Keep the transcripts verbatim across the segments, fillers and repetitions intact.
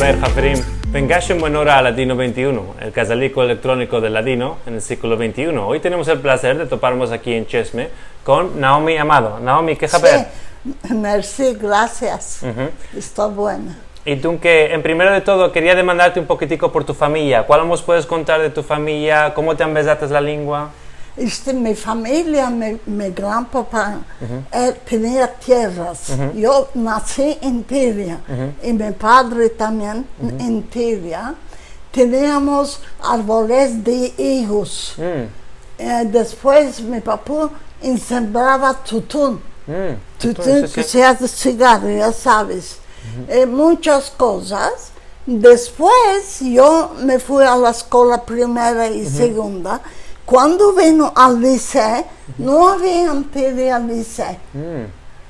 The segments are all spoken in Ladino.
A ver, haverim, vengash en buena ora a Ladino vente i uno, el kazaliko elektroniko del ladino en el siglo vente i uno. Oy tenemos el plazer de toparmos aki en Cheshme kon Naomi Amado. Naomi, ke haber? Si, mersi, grasias. Esto buena. I dunke, en primero de todo, keria demandarte un pokitiko por tu famiya. Kualo mos puedes kontar de tu famiya? Komo te ambezates la lengua? Este, mi famiya, mi, mi granpapa, el tenia tierras. Yo nasi en Tiria i mi padre tambien en Tiria. Teniamos arboles de igos. Eh, despues mi papa sembrava tutun. Tutun, si, si, ke se aze sigaro, ya saves. Eh, munchas kozas. Despues yo me fui a la eskola primera i segunda. Kuando vino al liseo, no avia en Tiria liseo.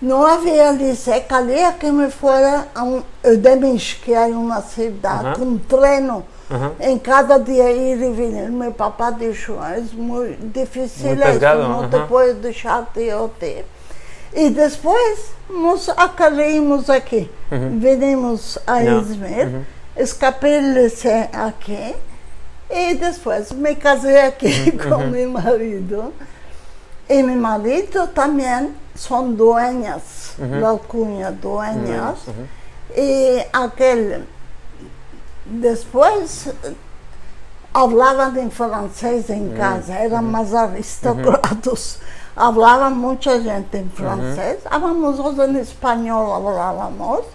No avia liseo, kalia ke me fuera a un, Ödemiş, ke ay una sivdad, kon treno. En kada dia ir i venir. Mi papa disho, es muy difisil esto, no te puedo deshar ir. I despues mos akarimos aki. Vinimos a Izmir, eskapi el liseo aki. I despues me kazi aki kon mi marido. I mi marido tambien son duenyas, la alkunya duenyas. I akel, despues, avlavan en franses en kaza, eran mas aristokratas. Avlava muncha djente en franses, ama mozotros en espanyol avlavamos.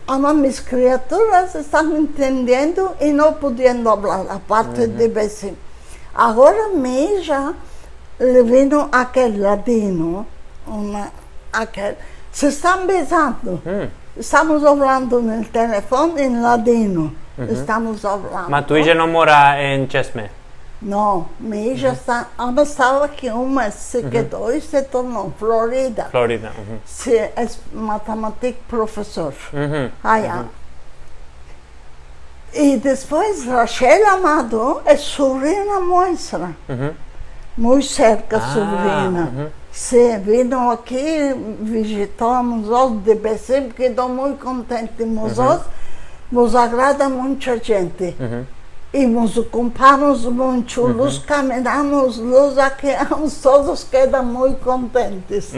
Ama mis kriaturas estan entendiendo i no pudiendo avlar, aparte de Besim. Agora mi ija le vino akel ladino, una, akel, se estan bezando. Estamos avlando en el telefon en ladino. Estamos avlando. Ma tu ija no mora en Cheshme? No, mi ija esta, ama estava aki un mes, se kedo i se torno Florida. Florida. Si, es matematik profesor aya. I despues Rachel Amado es subrina muestra. Muy serka subrina. Si, vino aki, vizitamos, de Besim kedo muy kontenta. Mozotros mos agrada muncha djente. I mos okupamos muncho, los kaminamos, los akeamos, todos kedan muy kontentos.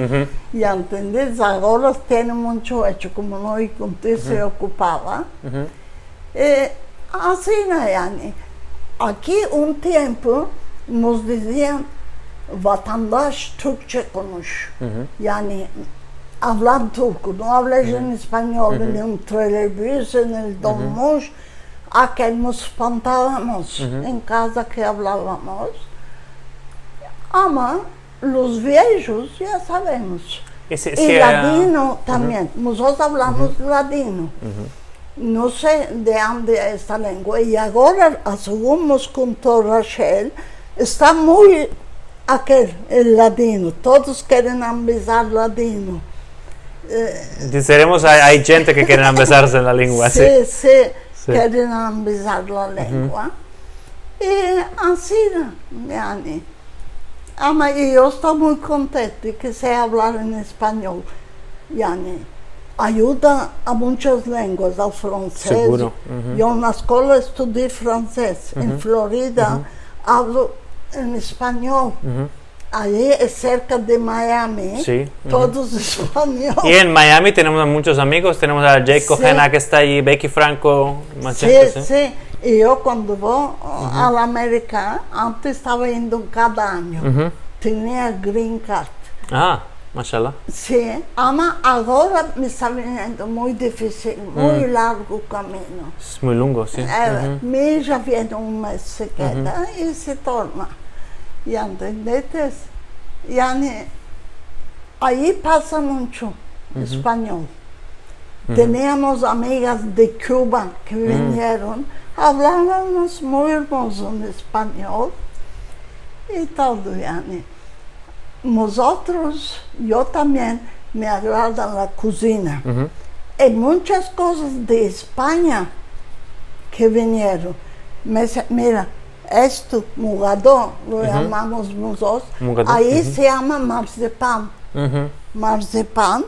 Ya entendes, agora tiene muncho echo, komo no i konti se okupava. Eh, asina, yani. Aki un tiempo mos dizian vatandaş Türkçe konuş. Yani, avlan turku, no avles en espanyol, en el trolebus, en el dolmuş, akel mos espantavamos en kaza ke avlavamos. Ama los viejos ya savemos. I ladino tambien. Mozotros avlamos ladino. No se de ande esta lengua. I agora, segun mos konto Rachel, esta muy akel, el ladino. Todos keren ambezar ladino. Dizeremos, ay, ay djente ke keren ambezarse en la lengua, si. Si, si, keren ambezar la lengua. I ansi, yani, ama, i yo esto muy kontenta de ke se avlar en espanyol. Yani, ayuda a munchas lenguas, al franses. Seguro. Yo en la eskola estudi franses. En Florida avlo en espanyol. Ayi es serka de Miami. Si. Todos espanyol. I en Miami tenemos a munchos amigos. Tenemos a Jake Ojena, ke esta ayi, Becky Franco, mas djente, si. Si. I yo kuando vo a la Amerika, antes estava yendo kada anyo. Tenia green card. Ah, mashallah. Si, ama agora me esta viniendo muy difisil, muy largo kamino. Es muy lungo, si. Evet, mi ija viene un mes, se keda i se torna. Ya entendetes? Yani, ayi pasa muncho espanyol. Teniamos amigas de Kuba ke vinieron, avlavamos muy ermozo en espanyol i todo, yani. Mozotros, yo tambien me agrada la kozina. Ay munchas kozas de Espanya ke vinieron. Me dize, mira, esto, mugado, lo yamamos mozotros. Mugado. Ayi se yama marzipan. Marzipan.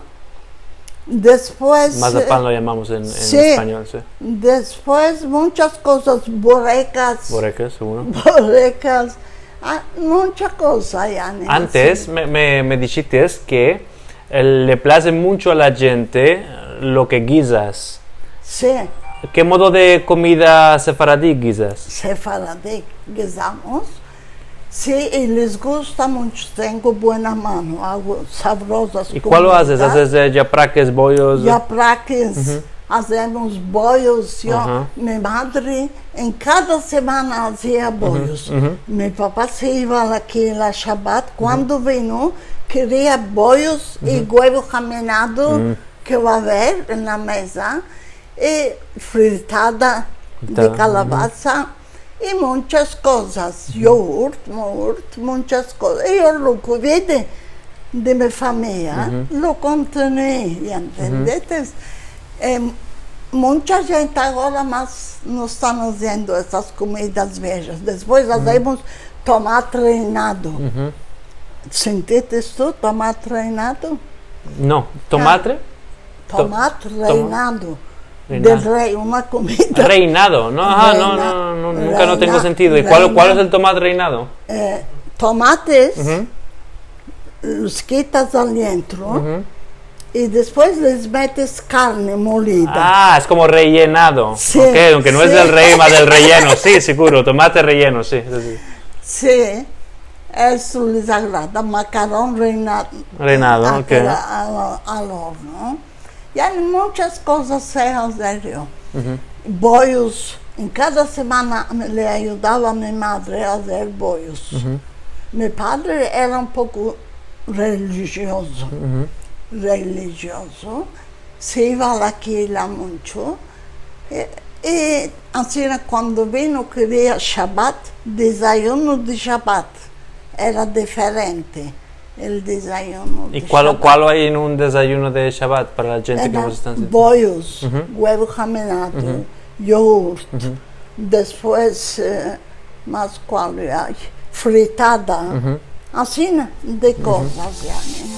Despues, mazapan lo yamamos en, en espanyol, si. Despues, munchas kozas, borekas. Borekas, seguro. Borekas, ah, muncha koza, yani. Antes, me, me, me dishites ke el, le plaze muncho a la djente lo ke gizas. Si. Ke modo de komida sefaradi gizas? Sefaradi gizamos. Si, i les gusta muncho. Tengo buena mano, ago savrozas komidas. I kualo azes? Azes, eh, yaprakes, boyos? Yaprakes, azemos boyos. Yo, mi madre, en kada semana azia boyos. Mi papa se iva a la kila Shabat. Kuando vino, keria boyos i guevo kamenado ke va aver en la meza, i fritada de kalabaza, i munchas kozas, yogurt, murt, munchas kozas. I yo lo ke vi de, de mi famiya, lo kontiniui, ya entendetes? Em, muncha djente agora mas no estan aziendo esas komidas vejas. Despues azemos tomate reinado. Sentites tu tomate reinado? No, tomate? Tomate reinado. Del rei, una komida. Reinado, no, aha, no, no, no, nunka no tengo sentido. I kualo, kualo es el tomate reinado? Eh, tomates, los kitas al dientro i despues les metes karne molida. Ah, es komo reyenado. Si, si. Ok, aunke no es del rei, mas del reyeno. Si, seguro, tomate reyeno, si, si, si. Si. Esto les agrada, makaron reina-, reinado, ok, al, al orno. Yani munchas kozas se azer yo. Boyos, en kada semana le ayudava a mi madre a azer boyos. Mi padre era un poko relijiozo, relijiozo, se iva a la kila muncho, i, i ansina kuando vino keria Shabat, dezayuno de Shabat era diferente, el dezayuno de Shabat. I kualo, kualo ay en un dezayuno de Shabat para la djente ke mos estan sintiendo? Boyos, guevo kamenado, yogurt, despues, eh, mas kualo ay, fritada, ansina de kozas, yani.